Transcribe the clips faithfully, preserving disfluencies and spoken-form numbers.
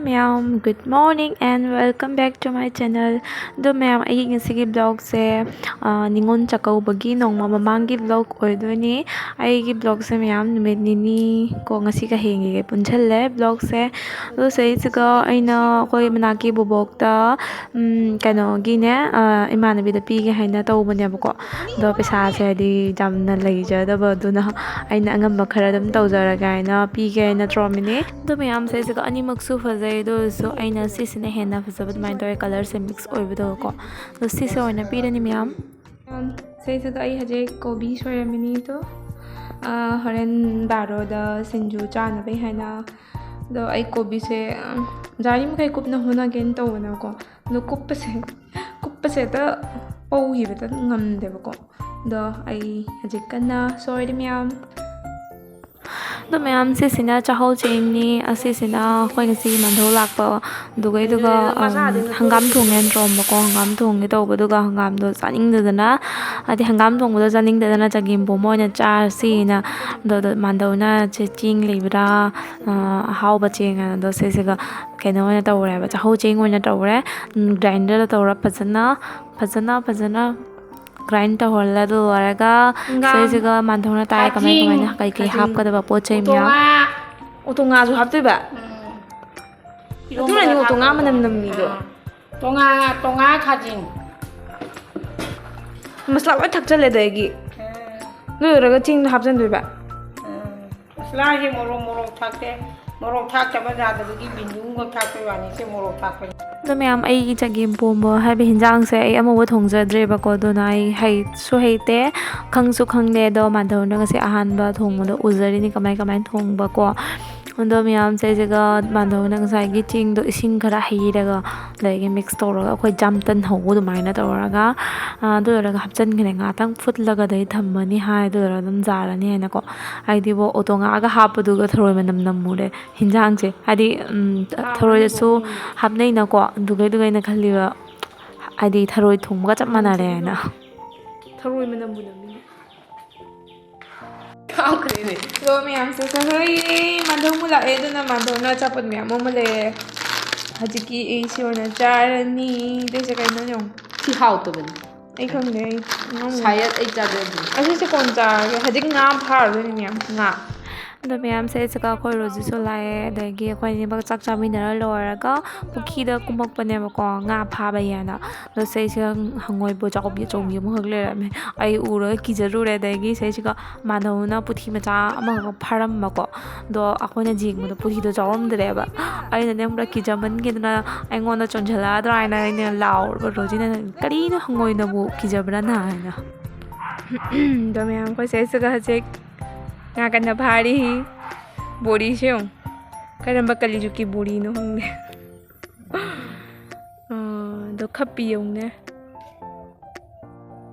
ꯃꯌꯥꯝ, good morning and welcome back to my channel. ꯑꯗꯣ ꯃꯌꯥꯝ, ꯑꯩꯒꯤ ꯉꯁꯤꯒꯤ vlogꯁꯦ, ꯑ, ꯅꯤꯉꯣꯜ ꯆꯥꯛꯀꯧꯕꯒꯤ ꯅꯣꯡꯃ ꯃꯃꯥꯡꯒꯤ vlog ꯑꯣꯏꯗꯣꯏꯅꯤ꯫ ꯑꯩꯒꯤ vlogꯁꯦ ꯃꯌꯥꯝ ꯅꯨꯃꯤꯠ ꯅꯤꯅꯤ ꯀꯣ, ꯉꯁꯤꯒ ꯍꯌꯦꯡꯒꯤꯒ ꯄꯨꯟꯁꯤꯜꯂꯦ vlogꯁꯦ꯫ ꯑꯗꯣ ꯁꯤꯗꯩꯁꯤꯒ ꯑꯩꯅ ꯑꯩꯈꯣꯏ ꯃꯅꯥꯛꯀꯤ ꯕꯣꯕꯣꯛꯇ, ꯎꯝ, ꯀꯩꯅꯣꯒꯤꯅꯦ, ꯑ, ꯏꯃꯥꯟꯅꯕꯤꯗ ꯄꯤꯒꯦ ꯍꯥꯏꯅ ꯇꯧꯕꯅꯦꯕꯀꯣ꯫ ꯑꯗꯣ ꯄꯩꯁꯥꯁꯦ ꯍꯥꯏꯗꯤ ꯌꯥꯝꯅ ꯂꯩꯖꯗꯕ, ꯑꯗꯨꯅ ꯑꯩꯅ ꯑꯉꯝꯕ ꯈꯔ ꯑꯗꯨꯝ ꯇꯧꯖꯔꯒꯦ ꯍꯥꯏꯅ ꯄꯤꯒꯦ ꯍꯥꯏꯅ ꯇꯧꯔꯝꯃꯤꯅꯤ꯫ ꯑꯗꯣ ꯃꯌꯥꯝꯁꯦ ꯁꯤꯒ ꯑꯅꯤꯃꯛꯁꯨ ꯐꯖꯩ, ꯑꯗꯨ ꯑꯣꯏꯔꯁꯨ ꯑꯩꯅ ꯁꯤꯁꯤꯅ ꯍꯦꯟꯅ ꯐꯖꯕ ꯑꯗꯨꯃꯥꯏꯅ ꯇꯧꯋꯦ, colourꯁꯦ mix ꯑꯣꯏꯕꯗꯣ ꯀꯣ꯫ ꯑꯗꯣ ꯁꯤꯁꯦ ꯑꯣꯏꯅ ꯄꯤꯔꯅꯤ ꯃꯌꯥꯝ꯫ ꯁꯤꯁꯤꯗ ꯑꯩ ꯍꯧꯖꯤꯛ ꯀꯣꯕꯤ ꯁꯣꯏꯔꯝꯃꯤꯅꯤ꯫ ꯑꯗꯣ, ꯑ, ꯍꯣꯔꯦꯟ ꯕꯥꯔꯣꯗ ꯁꯤꯡꯖꯨ ꯆꯥꯅꯕꯩ ꯍꯥꯏꯅ꯫ ꯑꯗꯣ ꯑꯩ ꯀꯣꯕꯤꯁꯦ, ꯑ, ꯌꯥꯔꯤꯃꯈꯩ ꯀꯨꯞꯅ ꯍꯣꯠꯅꯒꯦꯅ ꯇꯧꯕꯅꯦꯕꯀꯣ꯫ ꯑꯗꯣ ꯀꯨꯞꯄꯁꯦ, ꯀꯨꯞꯄꯁꯦ ꯍꯦꯛꯇ ꯄꯧꯈꯤꯕꯗ ꯉꯝꯗꯦꯕꯀꯣ꯫ ꯑꯗꯣ ꯑꯩ ꯍꯧꯖꯤꯛ ꯀꯟꯅ ꯁꯣꯏꯔꯤ ꯃꯌꯥꯝ꯫ ꯑꯗꯣ ꯃꯌꯥꯝ, ꯁꯤꯁꯤꯅ ꯆꯥꯛꯍꯧ ꯆꯦꯡꯅꯤ, ꯑꯁꯤꯁꯤꯅ ꯑꯩꯈꯣꯏ ꯉꯁꯤ ꯃꯟꯙꯧ ꯂꯥꯛꯄ ꯑꯗꯨꯒꯩꯗꯨꯒ, ꯎꯝ, ꯍꯪꯒꯥꯝ ꯊꯣꯡꯉꯦꯅ ꯇꯧꯔꯝꯕꯀꯣ꯫ ꯍꯪꯒꯥꯝ ꯊꯣꯡꯒꯦ ꯇꯧꯕꯗꯨꯒ ꯍꯪꯒꯥꯝꯗꯣ ꯆꯥꯅꯤꯡꯗꯗꯅ, ꯍꯥꯏꯗꯤ ꯍꯪꯒꯥꯝ ꯊꯣꯡꯕꯗꯣ ꯆꯥꯅꯤꯡꯗꯗꯅ ꯆꯒꯦꯝ ꯄꯣꯝꯕ ꯑꯣꯏꯅ ꯆꯥꯔꯁꯤꯅ, ꯑꯗꯣ, ꯑꯗꯣ ꯃꯥꯟꯗꯧꯅ ꯆꯦ-, ꯆꯦꯡ ꯂꯩꯕ꯭ꯔꯥ, ꯑ, ꯑꯍꯥꯎꯕ ꯆꯦꯡ ꯍꯥꯏꯅ, ꯑꯗꯣ ꯁꯤꯁꯤꯒ ꯀꯩꯅꯣ ꯑꯣꯏꯅ ꯇꯧꯔꯦꯕ, ꯆꯥꯛꯍꯧ ꯆꯦꯡ ꯑꯣꯏꯅ ꯇꯧꯔꯦ꯫ ꯎꯝ, grinderꯗ ꯇꯧꯔ ꯐꯖꯅ, ꯐꯖꯅ, ꯐꯖꯅ grind ꯇꯧꯍꯜꯂꯦ꯫ ꯑꯗꯨ ꯂꯣꯏꯔꯒ ꯍꯪꯒꯥꯝ, ꯁꯤꯁꯤꯒ ꯃꯥꯟꯗꯧꯅ ꯇꯥꯏ, ꯀꯃꯥꯏ, ꯈꯥꯖꯤꯡ, ꯀꯃꯥꯏꯅ ꯀꯩꯀꯩ ꯈꯥꯖꯤꯡ, ꯍꯥꯞꯀꯗꯕ ꯄꯣꯠ ꯆꯩ ꯃꯌꯥꯝ꯫ ꯎꯇꯣꯡꯉꯥ, ꯎꯇꯣꯡꯉꯥꯁꯨ ꯍꯥꯞꯇꯣꯏꯕ? ꯎꯝ꯫ ꯏꯔꯣꯟꯕꯗ ꯑꯗꯨꯅꯅꯤ ꯎꯇꯣꯡꯉꯥ ꯊꯥꯛꯄꯗꯣ꯫ ꯃꯅꯝ ꯅꯝꯃꯤꯗꯣ꯫ ꯑꯥ꯫ ꯇꯣꯉꯥ, ꯇꯣꯉꯥ ꯈꯥꯖꯤꯡ꯫ ꯃꯁꯂꯥ ꯂꯣꯏ ꯊꯥꯛꯆꯜꯂꯦ ꯑꯗꯒꯤ꯫ ꯎꯝ꯫ ꯂꯣꯏꯔꯒ ꯆꯦꯡꯗꯣ ꯍꯥꯞꯆꯟꯗꯣꯏꯕ꯫ ꯎꯝ꯫ ꯃꯁꯂꯥꯁꯦ ꯃꯣꯔꯣꯛ, ꯃꯣꯔꯣꯛ ꯊꯥꯛꯇꯦ꯫ ꯃꯣꯔꯣꯛ ꯊꯥꯛꯇꯕ ꯌꯥꯗꯕꯒꯤ ꯕꯤꯟꯖꯨꯡꯈꯛ ꯊꯥꯛꯄꯩ ꯋꯥꯅꯤ꯫ ꯁꯤ ꯃꯣꯔꯣꯛ ꯊꯥꯛꯄꯅꯤ꯫ ꯑꯗꯣ ꯃꯌꯥꯝ, ꯑꯩꯒꯤ ꯆꯒꯦꯝ ꯄꯣꯝꯕ ꯍꯥꯏꯕ ꯍꯤꯟꯖꯥꯡꯁꯦ ꯑꯩ ꯑꯃꯨꯛꯐꯥꯎ ꯊꯣꯡꯖꯗ꯭ꯔꯦꯕꯀꯣ, ꯑꯗꯨꯅ ꯑꯩ ꯍꯩꯁꯨ ꯍꯩꯇꯦ, ꯈꯪꯁꯨ ꯈꯪꯗꯦ꯫ ꯑꯗꯣ ꯃꯥꯟꯗꯧꯅ ꯉꯁꯤ ꯑꯍꯥꯟꯕ ꯊꯣꯡꯕꯗꯣ ꯎꯖꯔꯤꯅꯤ, ꯀꯃꯥꯏ ꯀꯃꯥꯏꯅ ꯊꯣꯡꯕꯀꯣ꯫ ꯑꯗꯣ ꯃꯌꯥꯝꯁꯦ ꯁꯤꯒ ꯃꯥꯟꯗꯧꯅ ꯉꯁꯥꯏꯒꯤ ꯆꯦꯡꯗꯣ ꯏꯁꯤꯡ ꯈꯔ ꯍꯩꯔꯒ, ꯑꯗꯒꯤ mix ꯇꯧꯔꯒ ꯑꯩꯈꯣꯏ ꯖꯥꯝꯇꯟ ꯍꯧꯕ ꯑꯗꯨꯃꯥꯏꯅ ꯇꯧꯔꯒ, ꯑ, ꯑꯗꯨ ꯂꯣꯏꯔꯒ ꯍꯥꯞꯆꯤꯟꯈ꯭ꯔꯦ꯫ ꯉꯥꯛꯇꯪ ꯐꯨꯠꯂꯒ ꯑꯗꯩ ꯊꯝꯃꯅꯤ ꯍꯥꯏ, ꯑꯗꯨ ꯂꯣꯏꯔꯒ ꯑꯗꯨꯝ ꯌꯥꯔꯅꯤ ꯍꯥꯏꯅꯀꯣ꯫ ꯍꯥꯏꯗꯤꯕꯣ, ꯎꯇꯣꯡꯉꯥꯒ ꯍꯥꯞꯄꯗꯨꯒ ꯊꯔꯣꯏ ꯃꯅꯝ ꯅꯝꯃꯨꯔꯦ ꯍꯤꯟꯖꯥꯡꯁꯦ꯫ ꯍꯥꯏꯗꯤ, ꯎꯝ, ꯊ-, ꯍꯥꯎꯔꯅꯤꯕꯣ, ꯊꯔꯣꯏꯗꯁꯨ ꯎꯝ꯫ ꯍꯥꯞꯅꯩꯅꯀꯣ, ꯑꯗꯨꯒꯩꯗꯨꯒ ꯑꯩꯅ ꯈꯜꯂꯤꯕ, ꯍꯥꯏꯗꯤ ꯊꯔꯣꯏ ꯊꯣꯡꯕꯒ ꯆꯞ ꯃꯥꯟꯅꯔꯦ ꯍꯥꯏꯅ꯫ ꯊꯔꯣꯏ ꯃꯅꯝꯕꯨ ꯅꯝꯃꯤꯅꯦ꯫ ꯍꯥꯎꯈ꯭ꯔꯦꯅꯦ꯫ ꯑꯗꯣ ꯃꯌꯥꯝꯁꯦ ꯆꯥꯊꯣꯛꯑꯦ꯫ ꯃꯥꯙꯧ ꯑꯃꯨꯛ ꯂꯥꯛꯑꯦ, ꯑꯗꯨꯅ ꯃꯥꯙꯧꯅ ꯑꯆꯥꯄꯣꯠ ꯃꯌꯥꯝ ꯑꯃ ꯂꯩꯔꯦ꯫ ꯍꯧꯖꯤꯛꯀꯤ ꯑꯩ ꯁꯤ ꯑꯣꯏꯅ ꯆꯥꯔꯅꯤ꯫ ꯑꯗꯨꯏꯁꯦ ꯀꯩꯅꯣ ꯌꯦꯡꯉꯨ꯫ ꯁꯤ ꯍꯥꯎꯇꯕꯅꯤ꯫ ꯑꯩ ꯈꯪꯗꯦ, ꯑꯩ ꯉꯝꯃꯣꯏ꯫ ꯁꯥꯌꯠ ꯑꯩ ꯆꯥꯖꯗꯦ꯫ ꯑꯁꯤꯁꯦ ꯀꯣꯟ ꯆꯥꯔꯒꯦ꯫ ꯍꯧꯖꯤꯛ ꯉꯥ ꯐꯥꯔꯨꯗꯣꯏꯅꯦ ꯃꯌꯥꯝ, ꯉꯥ꯫ ꯑꯗꯣ ꯃꯌꯥꯝꯁꯦ ꯁꯤꯒ ꯑꯩꯈꯣꯏ ꯔꯣꯖꯤꯁꯨ ꯂꯥꯛꯑꯦ, ꯑꯗꯒꯤ ꯑꯩꯈꯣꯏ ꯑꯅꯤꯃꯛ ꯆꯥꯛ ꯆꯥꯃꯤꯟꯅꯔ ꯂꯣꯏꯔꯒ ꯄꯨꯈ꯭ꯔꯤꯗ ꯀꯨꯝꯃꯛꯄꯅꯦꯕꯀꯣ, ꯉꯥ ꯐꯥꯕ ꯍꯥꯏꯅ꯫ ꯑꯗꯣ ꯁꯤꯁꯤꯗ ꯍꯪꯉꯣꯏꯕꯨ ꯆꯥꯎꯕꯤ ꯑꯆꯧꯕꯤ ꯑꯃꯈꯛ ꯂꯩꯔꯝꯃꯦ꯫ ꯑꯩ ꯎꯔꯒ ꯀꯤꯖꯔꯨꯔꯦ, ꯑꯗꯒꯤ ꯁꯤꯁꯤꯒ ꯃꯥꯙꯧꯅ ꯄꯨꯊꯤ ꯃꯆꯥ ꯑꯃꯈꯛ ꯐꯥꯔꯝꯕꯀꯣ꯫ ꯑꯗꯣ ꯑꯩꯈꯣꯏꯅ ꯌꯦꯡꯕꯗ ꯄꯨꯊꯤꯗꯣ ꯆꯥꯎꯔꯝꯗ꯭ꯔꯦꯕ꯫ ꯑꯩꯅꯅꯦ ꯈꯪꯕ꯭ꯔꯥ, ꯀꯤꯖꯃꯟꯒꯤꯗꯅ ꯑꯩꯉꯣꯟꯗ ꯆꯣꯟꯁꯤꯜꯂꯛꯑꯗ꯭ꯔꯥ ꯍꯥꯏꯅ ꯑꯩꯅ ꯂꯥꯎꯔꯕ꯫ ꯔꯣꯖꯤꯅ, "ꯀꯔꯤꯅꯣ, ꯍꯪꯉꯣꯏꯅꯕꯨ ꯀꯤꯖꯕ꯭ꯔꯥ ꯅ?" ꯍꯥꯏꯅ꯫ ꯑꯗꯣ ꯃꯌꯥꯝ, ꯑꯩꯈꯣꯏ ꯁꯤꯁꯤꯒ ꯍꯧꯖꯤꯛ ꯉꯥ ꯀꯟꯅ ꯐꯥꯔꯤ꯫ ꯕꯣꯔꯤꯁꯦ ꯌꯦꯡꯉꯨ꯫ ꯀꯔꯝꯕ ꯀꯂꯤꯖꯨꯛꯀꯤ ꯕꯣꯔꯤꯅꯣ ꯈꯪꯗꯦ꯫ ꯑꯥ, ꯑꯗꯣ ꯈꯞꯄꯤ ꯌꯦꯡꯉꯨꯅꯦ꯫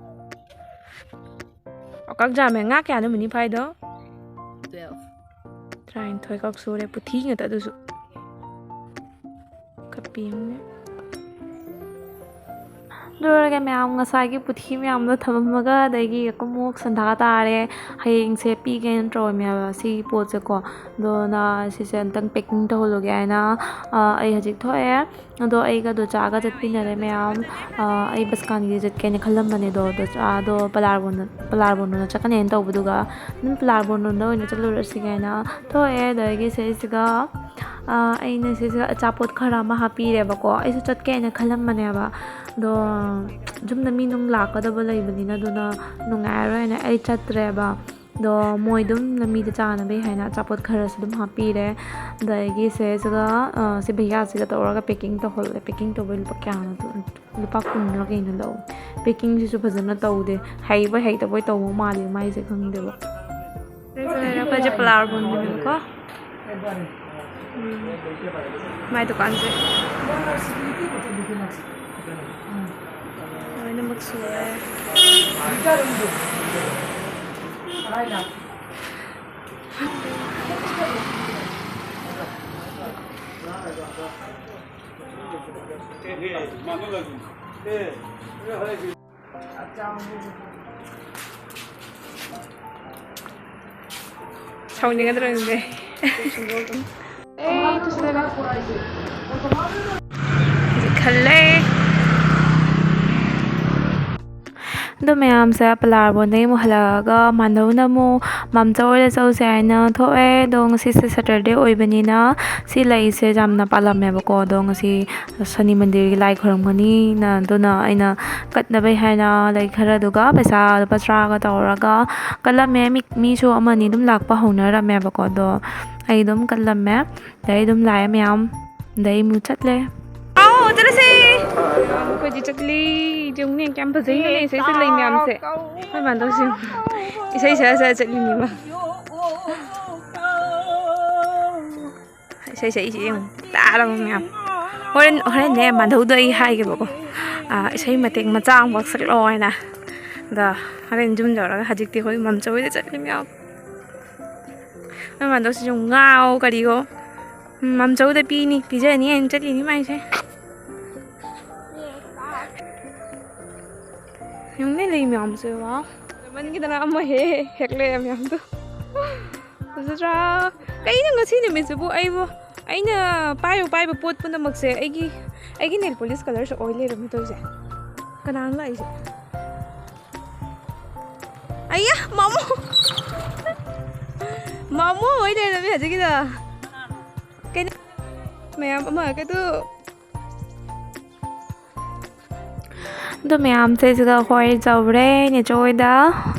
ꯑꯣ, ꯀꯛ ꯌꯥꯝꯃꯦ꯫ ꯉꯥ ꯀꯌꯥꯅꯣ ꯃꯤꯅꯤ ꯐꯥꯏꯗꯣ? Twelve꯫ ꯇꯔꯥꯅꯤꯊꯣꯏ ꯈꯛ ꯁꯨꯔꯦ, ꯄꯨꯊꯤ ꯉꯥꯛꯇ ꯑꯗꯨꯁꯨ꯫ ꯈꯞꯄꯤ ꯌꯦꯡꯉꯨꯅꯦ꯫ ꯑꯗꯨ ꯑꯣꯏꯔꯒ ꯃꯌꯥꯝ, ꯉꯁꯥꯏꯒꯤ ꯄꯨꯊꯤ ꯃꯌꯥꯝꯗꯣ ꯊꯝꯃꯝꯃꯒ, ꯑꯗꯒꯤ ꯑꯃꯨꯛ ꯁꯟꯗꯥ ꯇꯥꯔꯦ꯫ ꯍꯌꯦꯡꯁꯦ ꯄꯤꯒꯦꯅ ꯇꯧꯔꯝꯃꯦꯕ ꯁꯤꯒꯤ ꯄꯣꯠꯁꯦꯀꯣ꯫ ꯑꯗꯨꯅ ꯁꯤꯁꯦ ꯑꯝꯇꯪ packing ꯇꯧꯍꯜꯂꯨꯒꯦ ꯍꯥꯏꯅ, ꯑ, ꯑꯩ ꯍꯧꯖꯤꯛ ꯊꯣꯛꯑꯦ꯫ ꯑꯗꯣ ꯑꯩꯒ ꯗꯣꯆꯥꯒ ꯆꯠꯃꯤꯟꯅꯔꯦ ꯃꯌꯥꯝ꯫ ꯑ, ꯑꯩ ꯕꯁꯀꯥꯟꯒꯤ ꯆꯠꯀꯦꯅ ꯈꯜꯂꯝꯕꯅꯦ, ꯑꯗꯣ ꯗꯣꯆꯥꯗꯣ ꯄꯂꯥꯔꯕꯣꯟꯗ, ꯄꯂꯥꯔꯕꯣꯟꯗꯣꯅ ꯆꯠꯀꯅꯦꯅ ꯇꯧꯕꯗꯨꯒ, "ꯑꯗꯨꯝ ꯄꯂꯥꯔꯕꯣꯟꯗꯣ ꯑꯣꯏꯅ ꯆꯠꯂꯨꯔꯁꯤꯒꯦꯅ" ꯊꯣꯛꯑꯦ꯫ ꯑꯗꯒꯤ ꯁꯤꯁꯤꯒ, ꯑ, ꯑꯩꯅ ꯁꯤꯁꯤꯒ ꯑꯆꯥꯄꯣꯠ ꯈꯔ ꯑꯃ ꯍꯥꯞꯄꯤꯔꯦꯕꯀꯣ꯫ ꯑꯩꯁꯨ ꯆꯠꯀꯦꯅ ꯈꯜꯂꯝꯕꯅꯦꯕ, ꯑꯗꯣ ꯌꯨꯝꯗ ꯃꯤ ꯅꯨꯡ ꯂꯥꯛꯀꯗꯕ ꯂꯩꯕꯅꯤꯅ, ꯑꯗꯨꯅ ꯅꯨꯡꯉꯥꯏꯔꯔꯣꯏꯅ ꯑꯩ ꯆꯠꯇ꯭ꯔꯦꯕ꯫ ꯑꯗꯣ ꯃꯣꯏ ꯑꯗꯨꯝ ꯂꯝꯕꯤꯗ ꯆꯥꯅꯕꯩ ꯍꯥꯏꯅ ꯑꯆꯥꯄꯣꯠ ꯈꯔꯁꯨ ꯑꯗꯨꯝ ꯍꯥꯞꯄꯤꯔꯦ꯫ ꯑꯗꯒꯤ ꯁꯤꯁꯤꯒ, ꯑ, ꯁꯤ ꯚꯩꯌꯥꯁꯤꯒ ꯇꯧꯔꯒ packing ꯇꯧꯍꯜꯂꯦ꯫ Packing ꯇꯧꯕꯩ ꯂꯨꯄꯥ ꯀꯌꯥꯅꯣ? ꯂꯨꯄꯥ ꯀꯨꯟꯂ ꯀꯩꯅꯣ ꯂꯧ꯫ Packingꯁꯤꯁꯨ ꯐꯖꯅ ꯇꯧꯗꯦ꯫ ꯍꯩꯕꯣꯏ ꯍꯩꯇꯕꯣꯏ ꯇꯧꯕ ꯃꯥꯜꯂꯦ ꯃꯥꯏꯁꯦ, ꯈꯪꯗꯦꯕ꯫ ꯑꯩꯈꯣꯏꯁꯦ ꯄꯂꯥꯔꯕꯣꯟꯒꯤꯅꯦꯕꯀꯣ꯫ ꯎꯝ꯫ ꯃꯥꯏ ꯗꯨꯀꯥꯟꯁꯦ ꯂꯣꯏꯅꯃꯛ ꯁꯨꯔꯦ꯫ ꯁꯥꯎꯅꯤꯡꯒꯗ꯭ꯔꯥ ꯈꯪꯗꯦ꯫ ꯈꯜꯂꯦ꯫ ꯑꯗꯣ ꯃꯌꯥꯝꯁꯦ ꯄꯂꯥꯔꯕꯣꯟꯗꯒꯤ ꯑꯃꯨꯛ ꯍꯜꯂꯛꯑꯒ ꯃꯥꯟꯗꯧꯅ ꯑꯃꯨꯛ ꯃꯥꯝꯆꯧ ꯍꯣꯏꯗ ꯆꯧꯁꯦ ꯍꯥꯏꯅ ꯊꯣꯛꯑꯦ꯫ ꯑꯗꯣ ꯉꯁꯤꯁꯦ Saturday ꯑꯣꯏꯕꯅꯤꯅ ꯁꯤ ꯂꯩꯁꯦ ꯌꯥꯝꯅ ꯄꯥꯜꯂꯝꯃꯦꯕꯀꯣ꯫ ꯑꯗꯣ ꯉꯁꯤ ꯁꯅꯤ ꯃꯟꯗꯤꯔꯒꯤ ꯂꯥꯏ ꯈꯨꯔꯨꯝꯒꯅꯤꯅ, ꯑꯗꯨꯅ ꯑꯩꯅ ꯀꯠꯅꯕꯩ ꯍꯥꯏꯅ ꯂꯩ ꯈꯔꯗꯨꯒ ꯄꯩꯁꯥ ꯂꯨꯄꯥ ꯇꯔꯥꯒ ꯇꯧꯔꯒ ꯀꯠꯂꯝꯃꯦ꯫ ꯃꯤ, ꯃꯤꯁꯨ ꯑꯃꯅꯤ ꯑꯗꯨꯝ ꯂꯥꯛꯄ ꯍꯧꯅꯔꯝꯃꯦꯕꯀꯣ꯫ ꯑꯗꯣ ꯑꯩ ꯑꯗꯨꯝ ꯀꯠꯂꯝꯃꯦ꯫ ꯑꯗꯩ ꯑꯗꯨꯝ ꯂꯥꯛꯑꯦ ꯃꯌꯥꯝ꯫ ꯑꯗꯩ ꯑꯃꯨꯛ ꯆꯠꯂꯦ꯫ ꯑꯥꯎ, ꯆꯠꯂꯁꯦ꯫ ꯑꯩꯈꯣꯏꯗꯤ ꯆꯠꯂꯤ꯫ ꯌꯦꯡꯉꯨꯅꯦ, ꯀꯌꯥꯝ ꯐꯖꯩꯅꯣ ꯏꯁꯩ ꯁꯛꯏ ꯂꯩ ꯃꯌꯥꯝꯁꯦ꯫ ꯑꯩꯈꯣꯏ ꯃꯥꯟꯗꯧꯁꯦ ꯌꯦꯡꯉꯨ꯫ ꯏꯁꯩ ꯁꯛꯑ ꯁꯛꯑ ꯆꯠꯂꯤꯅꯦꯕ꯫ ꯏꯁꯩ ꯁꯛꯏꯁꯦ ꯌꯦꯡꯉꯨ꯫ ꯇꯥꯔꯕ ꯃꯌꯥꯝ꯫ ꯍꯣꯔꯦꯟ, ꯍꯣꯔꯦꯟꯅꯦ ꯃꯥꯟꯗꯧꯗꯣ ꯑꯩ ꯍꯥꯏꯒꯦꯕꯀꯣ꯫ ꯑꯥ, ꯏꯁꯩ ꯃꯇꯦꯛ ꯃꯆꯥ ꯑꯃꯈꯛ ꯁꯛꯂꯛꯑꯣ ꯍꯥꯏꯅ꯫ ꯑꯗ ꯍꯣꯔꯦꯟ ꯌꯨꯝ ꯌꯧꯔꯒ ꯍꯧꯖꯤꯛꯇꯤ ꯑꯩꯈꯣꯏ ꯃꯥꯝꯆꯧ ꯍꯣꯏꯗ ꯆꯠꯂꯤ ꯃꯌꯥꯝ꯫ ꯅꯣꯏ ꯃꯥꯟꯗꯧꯁꯤꯁꯨ ꯉꯥꯎ ꯀꯔꯤꯑꯣ꯫ ꯎꯝ, ꯃꯥꯝꯆꯧꯗ ꯄꯤꯅꯤ, ꯄꯤꯖꯅꯤ ꯍꯥꯏꯅ ꯆꯠꯂꯤꯅꯤ ꯃꯥꯏꯁꯦ꯫ ꯌꯦꯡꯉꯨꯅꯦ ꯂꯩ ꯃꯌꯥꯝꯁꯦ, ꯋꯥꯎ꯫ ꯃꯟꯒꯤꯗꯅ ꯑꯃ ꯍꯦꯛ ꯍꯦꯛ ꯂꯩꯔꯦ ꯃꯌꯥꯝꯗꯣ꯫ ꯐꯖꯗ꯭ꯔꯥ? ꯀꯩꯅꯣ ꯉꯁꯤ ꯅꯨꯃꯤꯠꯁꯤꯕꯨ ꯑꯩꯕꯨ, ꯑꯩꯅ ꯄꯥꯏꯕ ꯄꯥꯏꯕ ꯄꯣꯠ ꯄꯨꯝꯅꯃꯛꯁꯦ ꯑꯩꯒꯤ, ꯑꯩꯒꯤ nail polish colourꯁꯦ ꯑꯣꯏ ꯂꯩꯔꯝꯃꯤ ꯇꯧꯔꯤꯁꯦ꯫ ꯀꯅꯥꯅꯣ ꯂꯥꯛꯏꯁꯦ? ꯑꯌꯥ, ꯃꯥꯃꯣ! ꯃꯥꯃꯣ ꯑꯣꯏ ꯂꯩꯔꯝꯃꯤ ꯍꯧꯖꯤꯛꯀꯤꯗꯣ꯫ ꯀꯩꯅꯣ? ꯃꯌꯥꯝ ꯑꯃ ꯀꯩꯗꯣ꯫ ꯑꯗꯣ ꯃꯌꯥꯝꯁꯦ ꯁꯤꯗ ꯑꯩꯈꯣꯏ ꯌꯧꯔꯦ ꯅꯦꯆꯧ ꯍꯣꯏꯗ꯫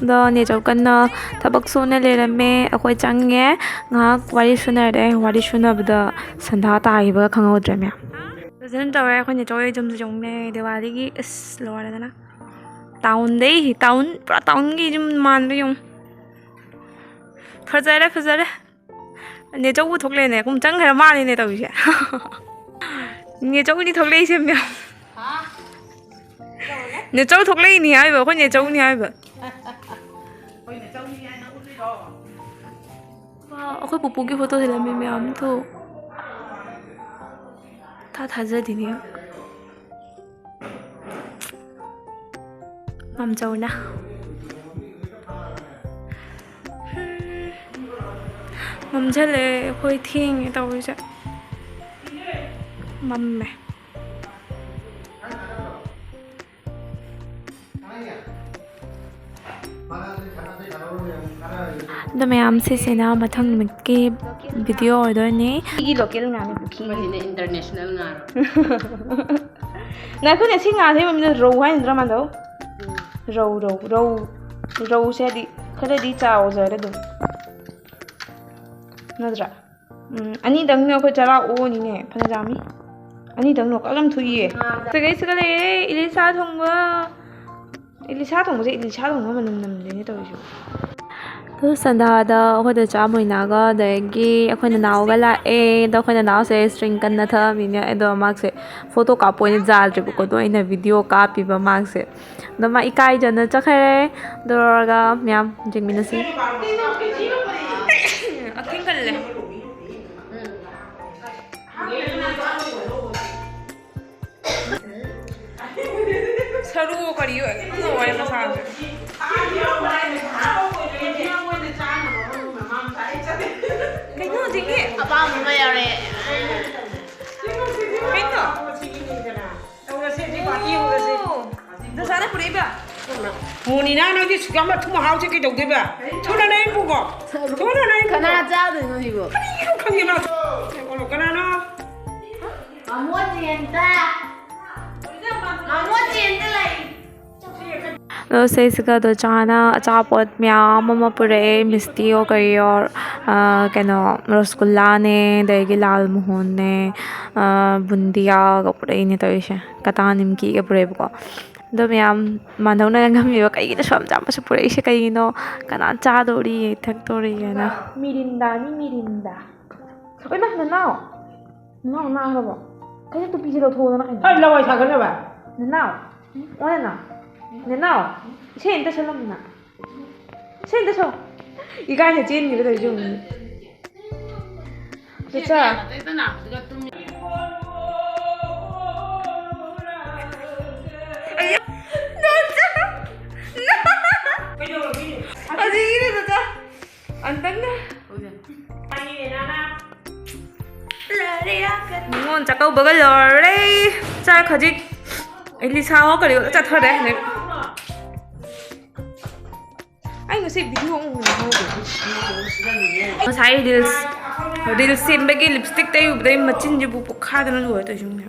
ꯑꯗꯣ ꯅꯦꯆꯧ ꯀꯟꯅ ꯊꯕꯛ ꯁꯨꯅ ꯂꯩꯔꯝꯃꯦ꯫ ꯑꯩꯈꯣꯏ ꯆꯪꯉꯦ, ꯉꯥꯏꯍꯥꯛ ꯋꯥꯔꯤ ꯁꯨꯅꯔꯦ꯫ ꯋꯥꯔꯤ ꯁꯨꯅꯕꯗ ꯁꯟꯗꯥ ꯇꯥꯈꯤꯕꯒ ꯈꯪꯍꯧꯗ꯭ꯔꯦ ꯃꯌꯥꯝ꯫ ꯐꯖꯅ ꯇꯧꯔꯦ꯫ ꯑꯩꯈꯣꯏ ꯅꯦꯆꯧ ꯍꯣꯏ ꯌꯨꯝꯁꯦ ꯌꯦꯡꯉꯨꯅꯦ, ꯗꯤꯋꯥꯂꯤꯒꯤ ꯑꯁ ꯂꯣꯏꯔꯦꯗꯅ꯫ Townꯗꯩ, town, ꯄꯨꯔꯥ townꯒꯤ ꯌꯨꯝ ꯃꯥꯟꯕ ꯌꯦꯡꯉꯨ꯫ ꯐꯖꯔꯦ, ꯐꯖꯔꯦ꯫ ꯅꯦꯆꯧꯕꯨ ꯊꯣꯛꯂꯛꯑꯦꯅꯦ, ꯀꯨꯝ ꯆꯪꯈ꯭ꯔ ꯃꯥꯜꯂꯦꯅꯦ ꯇꯧꯔꯤꯁꯦ꯫ ꯅꯦꯆꯧꯅꯤ ꯊꯣꯛꯂꯛꯏꯁꯦ ꯃꯌꯥꯝ꯫ ꯅꯦꯆꯧ ꯊꯣꯛꯂꯛꯏꯅꯤ ꯍꯥꯏꯕ, ꯑꯩꯈꯣꯏ ꯅꯦꯆꯧꯅꯤ ꯍꯥꯏꯕ꯫ ꯋꯥ, ꯑꯩꯈꯣꯏ ꯄꯨꯄꯨꯒꯤ ꯐꯣꯇꯣ ꯊꯤꯜꯂꯝꯃꯤ ꯃꯌꯥꯝꯗꯣ꯫ ꯊꯥ ꯊꯥꯖꯗꯤꯅꯦ꯫ ꯃꯥꯝꯆꯧꯅ꯫ ꯃꯝꯁꯤꯜꯂꯛꯑꯦ, ꯑꯩꯈꯣꯏ ꯊꯦꯡꯉꯦ ꯇꯧꯔꯤꯁꯦ꯫ ꯃꯝꯃꯦ꯫ ꯑꯗꯣ ꯃꯌꯥꯝ, ꯁꯤꯁꯤꯅ ꯃꯊꯪ ꯅꯨꯃꯤꯠꯀꯤ ꯚꯤꯗꯤꯑꯣ ꯑꯣꯏꯗꯣꯏꯅꯦ꯫ ꯑꯩꯒꯤ ꯂꯣꯀꯦꯜ ꯉꯥꯅꯦ, ꯄꯨꯈ꯭ꯔꯤꯒꯤ꯫ ꯃꯁꯤꯅ ꯏꯟꯇꯔꯅꯦꯁꯅꯦꯜ ꯉꯥꯔꯣ? ꯉꯥꯏꯈꯣꯅꯦ, ꯁꯤ ꯉꯥꯁꯦ ꯃꯃꯤꯡꯗ ꯔꯧ ꯍꯥꯏ ꯅꯠꯇ꯭ꯔꯥ, ꯃꯥꯟꯗꯧ? ꯔꯧ, ꯔꯧ, ꯔꯧ꯫ ꯔꯧꯁꯦ ꯍꯥꯏꯗꯤ ꯈꯔꯗꯤ ꯆꯥꯎꯖꯔꯦ ꯑꯗꯨꯝ꯫ ꯅꯠꯇ꯭ꯔꯥ? ꯎꯝ, ꯑꯅꯤꯗꯪꯅ ꯑꯩꯈꯣꯏ ꯆꯔꯥ ꯑꯣꯛꯑꯅꯤꯅꯦ, ꯐꯅ ꯌꯥꯝꯃꯤ꯫ ꯑꯅꯤꯗꯪꯅ ꯀꯛ ꯌꯥꯝ ꯊꯨꯏꯌꯦ꯫ ꯁꯤꯒꯩꯁꯤꯒ ꯂꯩꯔꯦ, ꯏꯂꯤꯁꯥ ꯊꯣꯡꯕ꯫ ꯏꯂꯤꯁꯥ ꯊꯣꯡꯕꯁꯦ, ꯏꯂꯤꯁꯥ ꯊꯣꯡꯕ ꯃꯅꯝ ꯅꯝꯗꯣꯏꯅꯦ ꯇꯧꯔꯤꯁꯤꯕꯣ꯫ ꯑꯗꯨ ꯁꯟꯗꯥꯗ ꯑꯩꯈꯣꯏꯗ ꯆꯥ ꯃꯣꯏꯅꯥꯒ ꯑꯗꯒꯤ ꯑꯩꯈꯣꯏ ꯅꯅꯥꯎꯒ ꯂꯥꯛꯑꯦ꯫ ꯑꯗꯣ ꯑꯩꯈꯣꯏ ꯅꯅꯥꯎꯁꯦ string ꯀꯟꯅ ꯊꯛꯑꯝꯃꯤꯅꯦ꯫ ꯑꯗꯣ ꯃꯥꯁꯦ ꯐꯣꯇꯣ ꯀꯥꯞꯄ ꯑꯣꯏꯅ ꯌꯥꯗ꯭ꯔꯦꯕꯀꯣ꯫ ꯑꯗꯣ ꯑꯩꯅ ꯚꯤꯗꯤꯑꯣ ꯀꯥꯞꯄꯤꯕ ꯃꯥꯁꯦ꯫ ꯑꯗꯣ ꯃꯥ ꯏꯀꯥꯏꯖꯅ ꯆꯠꯈ꯭ꯔꯦ꯫ ꯑꯗꯨ ꯂꯣꯏꯔꯒ ꯃꯌꯥꯝ ꯌꯦꯡꯃꯤꯟꯅꯁꯤ꯫ ꯑꯀꯤꯡ ꯀꯜꯂꯦ꯫ ꯁꯔꯨ ꯀꯔꯤ ꯂꯣꯏ ꯋꯥꯏ ꯃꯁꯥꯁꯦ꯫ ꯀꯩꯅꯣ ꯍꯧꯖꯤꯛꯀꯤ? ꯑꯄꯥꯝꯕ ꯑꯃ ꯌꯥꯎꯔꯦ꯫ ꯀꯩꯅꯣ? ꯇꯧꯔꯁꯦ, ꯑꯗꯨꯗꯤ ꯄꯥꯔꯇꯤ ꯍꯧꯔꯁꯦ꯫ ꯑꯣ, ꯅꯆꯥꯅ ꯄꯨꯔꯛꯏꯕ? ꯃꯣꯅꯤꯅꯥ, ꯅꯪꯗꯤ ꯁꯨꯛ ꯌꯥꯝꯅ ꯑꯊꯨꯝ ꯑꯍꯥꯎꯁꯦ ꯀꯩꯗꯧꯗꯣꯏꯕ? ꯊꯨꯅ ꯅꯌꯨꯝ ꯄꯨꯈꯣ꯫ ꯊꯨꯅ ꯅꯌꯨꯝ ꯄꯨꯈꯣ꯫ ꯀꯅꯥ ꯆꯥꯗꯣꯏꯅꯣ ꯁꯤꯕꯣ? ꯀꯔꯤꯒꯤꯅꯣ ꯈꯪꯗꯦ ꯃꯥ꯫ ꯀꯅꯥꯅꯣ? ꯃꯃꯣꯟ ꯆꯦꯟꯇ꯫ ꯃꯃꯣꯟ ꯆꯦꯟꯇ ꯂꯩ꯫ ꯑꯗꯣ ꯁꯤꯁꯤꯒ ꯗꯣꯆꯥꯅ ꯑꯆꯥꯄꯣꯠ ꯃꯌꯥꯝ ꯑꯃ ꯄꯨꯔꯛꯑꯦ, ꯃꯤꯁꯇꯤꯑꯣ ꯀꯔꯤꯑꯣ, ꯑꯥ, ꯀꯩꯅꯣ, ꯔꯁꯒꯨꯜꯂꯥꯅꯦ, ꯑꯗꯒꯤ ꯂꯥꯜ ꯃꯣꯍꯣꯟꯅꯦ, ꯑꯥ, ꯕꯨꯟꯗꯤꯌꯥꯒ ꯄꯨꯔꯛꯏꯅꯦ ꯇꯧꯔꯤꯁꯦ꯫ ꯀꯇꯥ ꯅꯤꯝꯀꯤꯒ ꯄꯨꯔꯛꯑꯦꯕꯀꯣ꯫ ꯑꯗꯣ ꯃꯌꯥꯝ ꯃꯥꯟꯗꯧꯅ ꯉꯝꯃꯤꯕ, "ꯀꯩꯒꯤꯅꯣ ꯁꯨꯌꯥꯝ ꯆꯥꯝꯕꯁꯨ ꯄꯨꯔꯛꯏꯁꯦ ꯀꯩꯒꯤꯅꯣ? ꯀꯅꯥ ꯆꯥꯗꯧꯔꯤ, ꯊꯛꯇꯧꯔꯤ?" ꯍꯥꯏꯅ꯫ ꯃꯤꯔꯤꯟꯗꯥꯅꯤ, ꯃꯤꯔꯤꯟꯗꯥ꯫ ꯑꯣꯏꯃꯥ, ꯅꯅꯥꯎ꯫ ꯅꯅꯥꯎ ꯅꯥꯈ꯭ꯔꯕꯣ? ꯀꯩꯅꯣ ꯇꯨꯄꯤꯁꯦ ꯂꯧꯊꯣꯛꯑꯣꯗꯅ ꯀꯩꯅꯣ? ꯍꯥꯏ, ꯂꯋꯥꯏ ꯁꯥꯒꯠꯅꯕ꯫ ꯅꯅꯥꯎ꯫ ꯑꯣ, ꯅꯅꯥꯎ꯫ ꯅꯅꯥꯎ꯫ ꯏꯁꯩ ꯑꯝꯇ ꯁꯛꯂꯝꯃꯨꯅ꯫ ꯏꯁꯩ ꯑꯝꯇ ꯁꯛꯑꯣ꯫ ꯏꯀꯥꯏꯅ ꯆꯦꯟꯈꯤꯕ ꯇꯧꯔꯤꯁꯦ ꯌꯦꯡꯉꯨꯅꯦ꯫ ꯆꯠꯆꯥ꯫ ꯑꯌꯥ꯫ ꯅꯣꯟꯆꯥ꯫ ꯍꯧꯖꯤꯛꯀꯤꯗꯣ ꯆꯠꯆꯥ꯫ ꯑꯝꯇꯪꯒ꯫ ꯅꯤꯉꯣꯜ ꯆꯥꯛꯀꯧꯕꯒ ꯂꯣꯏꯔꯦ꯫ ꯆꯥꯛ ꯍꯧꯖꯤꯛ ꯑꯦꯂꯤꯁꯥ ꯍꯣ ꯀꯔꯤ ꯍꯣ ꯆꯠꯊꯔꯦ ꯍꯧꯖꯤꯛ꯫ ꯑꯩ ꯉꯁꯤ ꯚꯤꯗꯤꯑꯣ ꯑꯃꯨꯛ ꯅꯝꯍꯧꯗꯦ꯫ ꯉꯁꯥꯏ ꯔꯤꯜꯁ ꯔꯤꯜꯁ ꯁꯦꯝꯕꯒꯤ ꯂꯤꯞꯁꯇꯤꯛ ꯇꯩꯔꯨꯕꯗꯩ ꯃꯆꯤꯟꯁꯤꯕꯨ ꯄꯣꯛꯈꯥꯏꯗꯅ ꯂꯣꯏꯔꯦ ꯇꯧꯔꯤꯁꯤ ꯌꯦꯡꯉꯨꯅꯦ꯫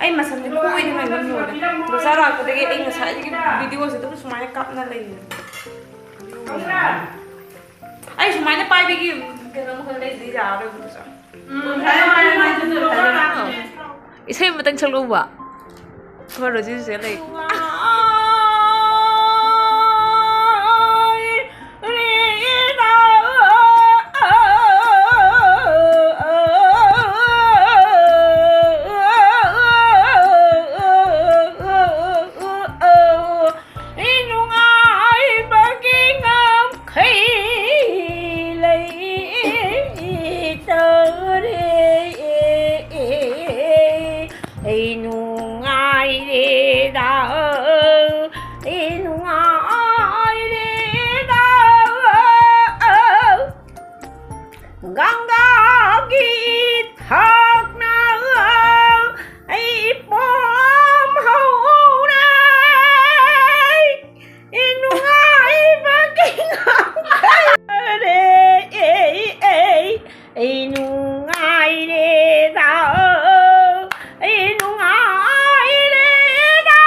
ꯑꯩ ꯃꯁꯝꯁꯦ ꯈꯣꯏꯗꯅ ꯑꯗꯨꯝ ꯂꯣꯏꯔꯦ꯫ ꯕꯖꯥꯔ ꯂꯥꯛꯄꯗꯒꯤ ꯑꯩ ꯉꯁꯥꯏꯗꯒꯤ ꯚꯤꯗꯤꯑꯣꯁꯦ ꯑꯗꯨꯝ ꯁꯨꯃꯥꯏꯅ ꯀꯥꯞꯅ ꯂꯩꯌꯦ꯫ ꯑꯩ ꯁꯨꯃꯥꯏꯅ ꯄꯥꯏꯕꯒꯤ ꯀꯩꯅꯣ ꯃꯈꯜ ꯂꯩꯗꯤ ꯌꯥꯔꯣꯏꯕ꯫ ꯏꯁꯩ ꯑꯃꯇꯪ ꯁꯛꯂꯛꯎꯕ꯫ ꯑꯩꯈꯣꯏ ꯔꯣꯖꯤꯁꯦ ꯂꯩ꯫ ꯅꯨꯡꯉꯥꯏꯕꯒꯤ ꯉꯝꯈꯩ ꯂꯩꯇꯔꯦ꯫ ꯑꯩ ꯅꯨꯡꯉꯥꯏꯔꯦꯗ, ꯑꯩ ꯅꯨꯡꯉꯥꯏꯔꯦꯗ꯫ ꯒꯪꯒꯥꯒꯤ ꯏꯊꯛꯅ ꯑꯩ ꯄꯣꯝ ꯍꯧꯔꯦ꯫ ꯑꯩ ꯅꯨꯡꯉꯥꯏꯕꯒꯤ ꯉꯝꯈꯩ ꯂꯩꯇꯔꯦ꯫ ꯑꯩ, ꯑꯩ, ꯑꯩ ꯅꯨꯡꯉꯥꯏꯔꯦꯗ, ꯑꯩ ꯅꯨꯡꯉꯥꯏꯔꯦꯗ꯫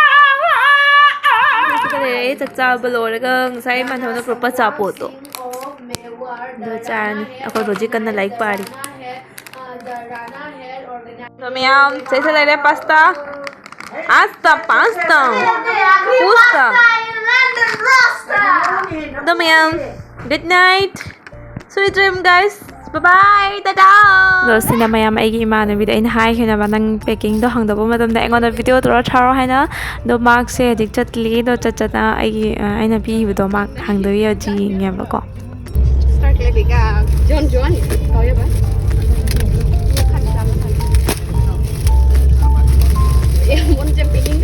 ꯑꯩ ꯆꯥꯛ ꯆꯥꯕ ꯂꯣꯏꯔꯒ ꯉꯁꯥꯏ ꯏꯃꯥꯟꯅꯕꯅ ꯄꯨꯔꯛꯄ ꯑꯆꯥꯄꯣꯠꯇꯣ꯫ ꯑꯗꯨ ꯆꯥꯔꯅꯤ꯫ ꯑꯩꯈꯣꯏ ꯍꯧꯖꯤꯛ ꯀꯟꯅ ꯂꯥꯏꯔꯤꯛ ꯄꯥꯔꯤ꯫ ꯑꯗꯣ ꯃꯌꯥꯝ, ꯁꯤꯗ ꯂꯩꯔꯦ pasta꯫ Pasta, pasta꯫ Pasta꯫ ꯑꯗꯣ ꯃꯌꯥꯝ, good night꯫ Sweet dream, guys꯫ Bye bye, Tata. ꯑꯗꯣ ꯁꯤꯅ ꯃꯌꯥꯝ ꯑꯩꯒꯤ ꯏꯃꯥꯟꯅꯕꯤꯗ ꯑꯩꯅ ꯍꯥꯏꯈꯤꯅꯕ, "ꯅꯪ packingꯗꯣ ꯍꯥꯡꯗꯣꯛꯄ ꯃꯇꯝꯗ ꯑꯩꯉꯣꯟꯗ videoꯗꯣ ꯊꯥꯔꯛꯑꯣ" ꯍꯥꯏꯅ꯫ ꯑꯗꯣ ꯃꯥꯁꯦ ꯍꯧꯖꯤꯛ ꯆꯠꯂꯤ꯫ ꯑꯗꯣ ꯆꯠ ꯆꯠꯅ ꯑꯩꯒꯤ, ꯑ, ꯑꯩꯅ ꯄꯤꯈꯤꯕꯗꯣ ꯃꯥ ꯍꯥꯡꯗꯣꯛꯏ ꯍꯧꯖꯤꯛ ꯌꯦꯡꯉꯦꯕꯀꯣ꯫ Start ꯂꯩꯕꯤꯒ ꯖꯣꯟ ꯖꯣꯟ ꯀꯧꯋꯦꯕ꯫ ꯑꯦ, ꯃꯣꯟꯁꯦ packing